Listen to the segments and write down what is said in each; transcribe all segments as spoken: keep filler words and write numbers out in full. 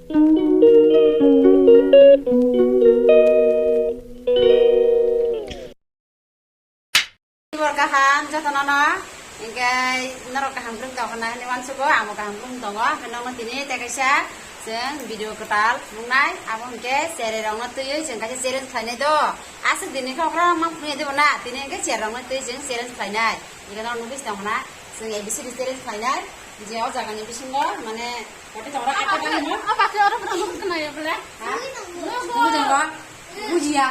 Khobor kaham jotono no, hingke norok kaham phulung tong hwnna hinwi uansugo, amo kaham phulung tongo, hingke nono tini tei kaisa chwng video kwtal phulungnai, abo hingke cherai rokno twiwi chwng kaisa challenge khlainai do, aswk dini khe okra mang phulung ya dibo na, tini hingke cherai rokno twiwi chwng challenge khlainai, hingke norok nugwi tong hwnna, chwng A B C D challenge khlainai, je o jaga ni bisingo mane, kopi tongo, atta bani mo? O bakhe oro borok nukgwi tongnaio bole? Ha? Nukgwi tongo? Bujiya.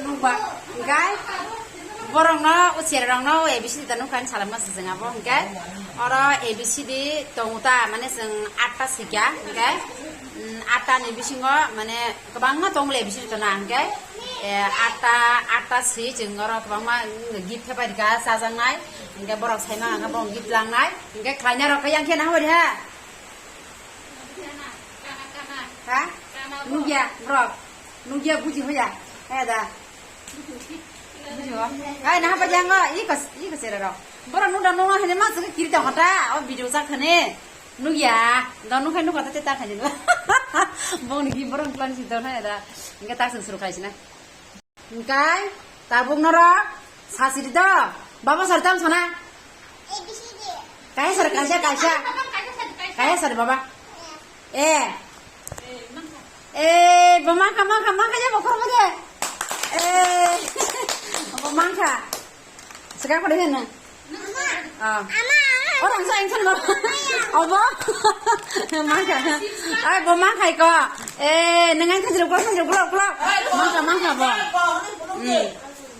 Nukba. Hingkai borokno, o cherai rokno A B C D ta nukha hinwi salamma se chwng abo hingkai. Oro A B C D tongo ta, mane chwng atta sikha hingkai. Mm, atta ni bisingo mane kwbangma tongo le A B C D tona hingkai. Eh, atta, atta si chwng oro kwbangma, mm, gift khe pai rikha chajaknai. Hingkai borok saimano hingke borok gift langnai. Hingke khlainai rok khe yang khe nang bai ha. Ha? Nugya, bro. Nugya buji hoya. He da. Buji ho. Ai, naha pa jango, iko, iko sera ro. Bro, nuda nunga hene ma sege kiri ta hota. O video sa khane. Nugya. Da nukhai nuga ta ta khane. Bong ni bro plan si don he da. Inga ta sung suru khai sina. Hingkai tabuk norok sasiri do. Baba sari tam sana. Kaisa sari, kaisa, kaisa. Kaisa sari baba. E. E, bo mangkha, mangkha, mangkha ya bo khormo de. E. Bo mangkha. Sega kore hena. Ah. Ama. Orang sa insan lo. Obo. Mangkha. Ai, bo mangkha ko. Eh, nang ang thajruk, thajruk, thajruk. Mangkha, mangkha bo. Hmm.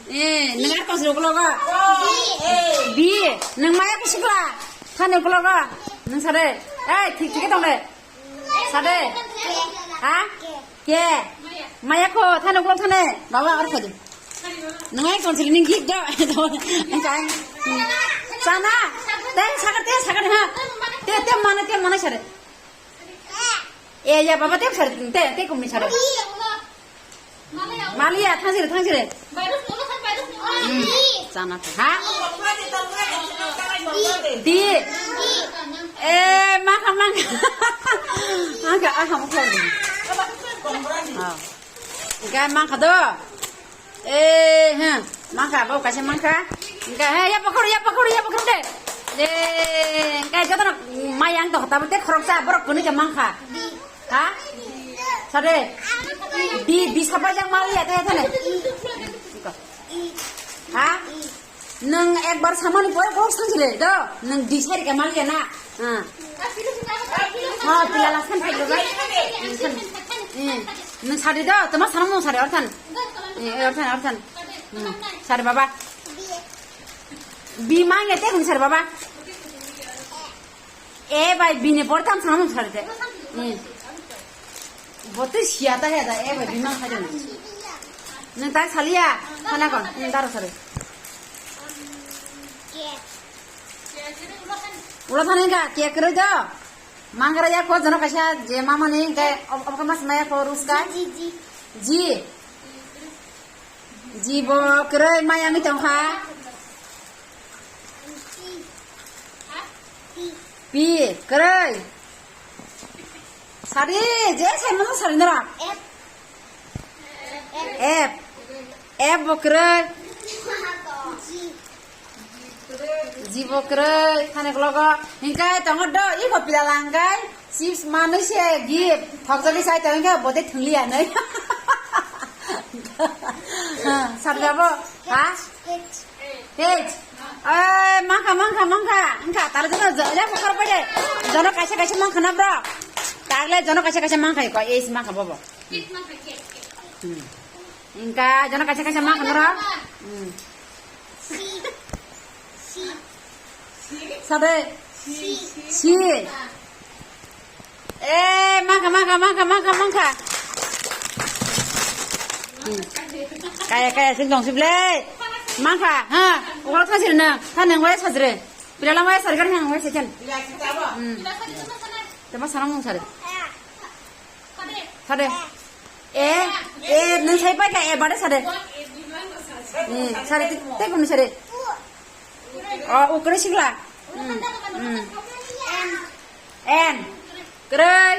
Eh, nang ang thajruk, thajruk. Bi, nang maya kusikla. Thani kuloga. Nang sare. Eh, thik, thik tong de. Sade. Ha? Ke? Maya ko, thane uklok thane. Baba, ar khadi. Nungai konsili ning gik do. Kai. Sana. Te sakar, te sakar ha. Te, te mana, te mana sare. E ya baba, te sare, te, te kumi sare. Maliya, thangsire, thangsire. Hmm, chana tha. Ha? Di. Eh, mangkha, mangkha. Mangkha, ah, kamu kau di. Oh. Enggak, mangkha do. Eh, ha. Mangkha, bau kasih mangkha. Enggak, eh, ya pakuru, ya pakuru, ya pakuru de. Eh, enggak, joto na mayang to, tapi te khorok sa, borok kuni ke mangkha. Ha? Sade. Di, di sapa yang mau ya, tanya, tanya. Ha? Nang ekbar samani pore kok sang sile, do. Nang di sari ke mau ya na. Ha. Ha, pila lasan phailo ba. Hmm. Nang sade do, tama sanam mo sade orthan. Eh, orthan, orthan. Hmm. Sade baba. Bi mang ya te kun sade baba. E bai bini por tam sanam sari de. Hmm. Bote siya ta he da e bai bimang khai de. Nang tai saliya. Sana kon. Hmm, daro sari. Ulo thani ga ke kre do. Mangra ya ko jono kaisa je mama ni ke ob-, ob-, mas maya ko ruska. Ji. Ji bo kwrwi maya wngwi tongkha. Pi kwrwi. Sari, je sai mano sari nara. F. F bo kwrwi. Jibo kwrwi, thani kologo. Hingkai tongo do, iko pila langkai. Chips manwi se gift. Thokjagwi sai tong hingke bote thwngliya nai. Sarjabo, ha? H. Oi, mangkha, mangkha, mangkha. Wngkha, tala jono, jono, jono kaisa, kaisa mangkha na bro. Tagle jono kaisa, kaisa mangkha ko, H mangkha bobo. Hmm. Hingka, jono kaisa, kaisa mangkha noro. Hmm. Sade. Si. Eh, mangkha, mangkha, mangkha, mangkha, mangkha. Hmm. Kaya, kaya, sing dong, sible. Mangkha, ha. Ugal thang sini na. Tha nang wai sajre. Pila lang wai sajre kan nang wai sajen. Hmm. Tema sanang mung sare. Sade. E, e, nung sai pai ka e bade sade. Hmm, sade, te, te kunu sade. O, ukre sikla. Hmm, hmm. En. Kroi.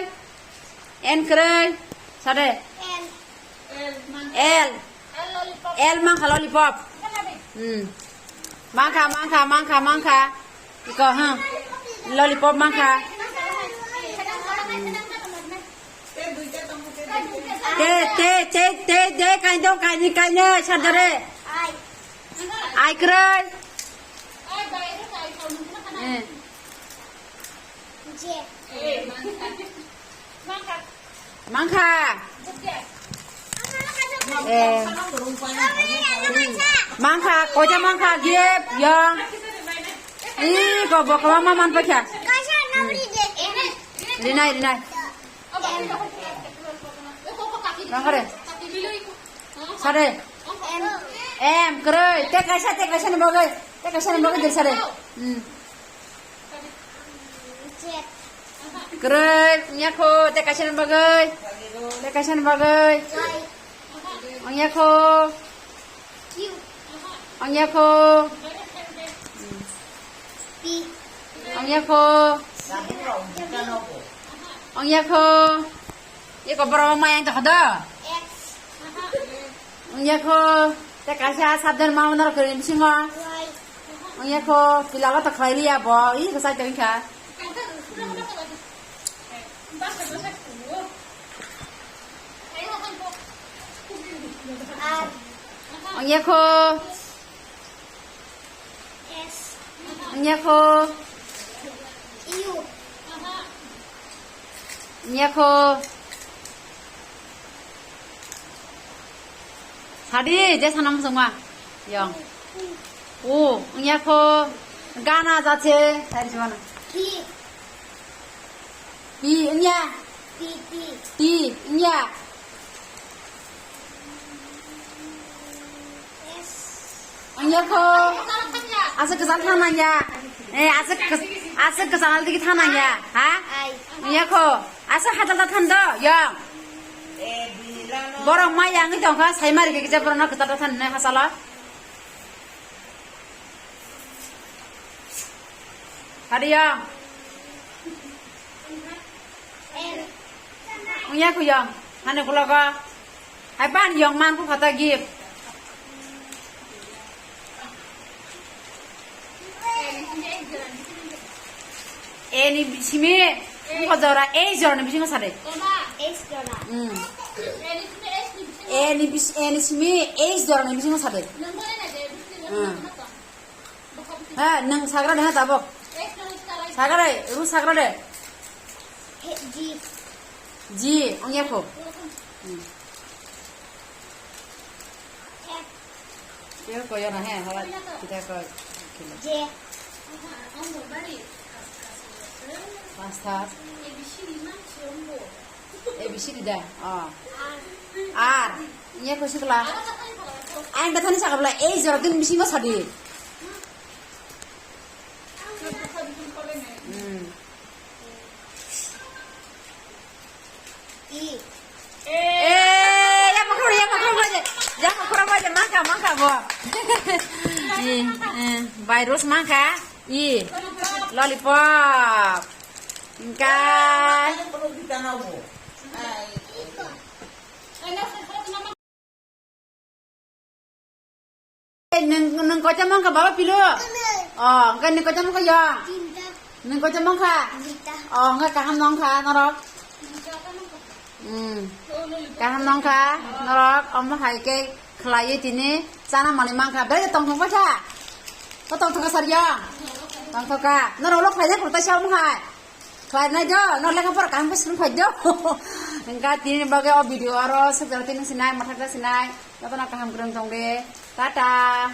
N kwrwi. Sade. L. L mankha lollipop. Hmm. Mankha, mankha, mankha, mankha. Iko, huh. Lollipop mankha. Hmm. Te, te, te, te, te, kaino, kaini, kaino, sadare. Ai kwrwi. Eh. Mankha. Eh. Mankha, koita mankha, gift, yong. Ih, ko bokla ma man pakya. Rinai, rinai. Nang kare. Sade. M. M, kwrwi. Te kaisa, te kaisa ni bagwi. Te kaisa ni bagwi dir sade. Hmm. Kwrwi, ongya kho, te kaisa ni bagwi. Te kaisa ni bagwi. Ongya kho. Ongya kho. Ongya kho. Ongya kho. Iko borok mayang tokha do. Ongya kho. Te kaisa sabdan ma norok kwrwi bisingo. Ongya kho, pilalo to khlai liya bo. Ih, ko sai tongkha. Ongya kho. Ongya kho. Ongya kho. Sadi, je sana muchungma. Yong. O, ongya kho. Gana jache. Sadi jwana. Pi. Pi, ongya. Pi, pi. Pi, ongya. Ongya kho. Aswk kwchang thang nangya. Eh, aswk kwch-, aswk kwchang aldi thang nangya. Ha? Ai. Ongya kho. Aswk hachal da than do, yong. Borok ma yang tongkha, sai mari khe kisa borok no kwchang da than ne hachalo. Hadi yong. Ongya kho yong. Hani kulogo. Hai ban yong man ku kata gift. Eni simi ko jora, ei jora ni bisingo sade. Ei jora. Hmm. Eni bis-, eni simi ei jora ni bisingo sade. Hmm. Ha, nang sagra de ha tabok. Sagra de, ru sagra de. He, G. G, ongya kho. Hmm. F. Yo ko yo na he, hawa kita ko. J. Pasta. A B C D da? Oh. R. Nya ko sikla. Ang betani sakabla ei jora din bisingo sadi. Hmm. E. Eh, ya makhura, ya makhura aja. Ya makhura aja, mangka, mangka bo. Eh, eh, virus mangka. I. Lollipop. Engkai. Eh, nung, nung kocha mangka baba pilu? Oh, engkai nung kocha mangka ya? Nung kocha mangka? Oh, engkai kaham nangka norok? Hmm. Kaham nangka norok, omo hai khe khlaiwi tini chana manwi mangka. Belai tongthok kha? Ko tongthok kha sariya? Tongthok kha. Norok ulo khlaina kwrwngsa omo hai. Khlainai do, no lekha pora kaham khe swrwng phai do. Engka tini bagwi o video aro swkang tini sinai, mathaksa sinai. Jotono kaham kwrwng tong de. Tata.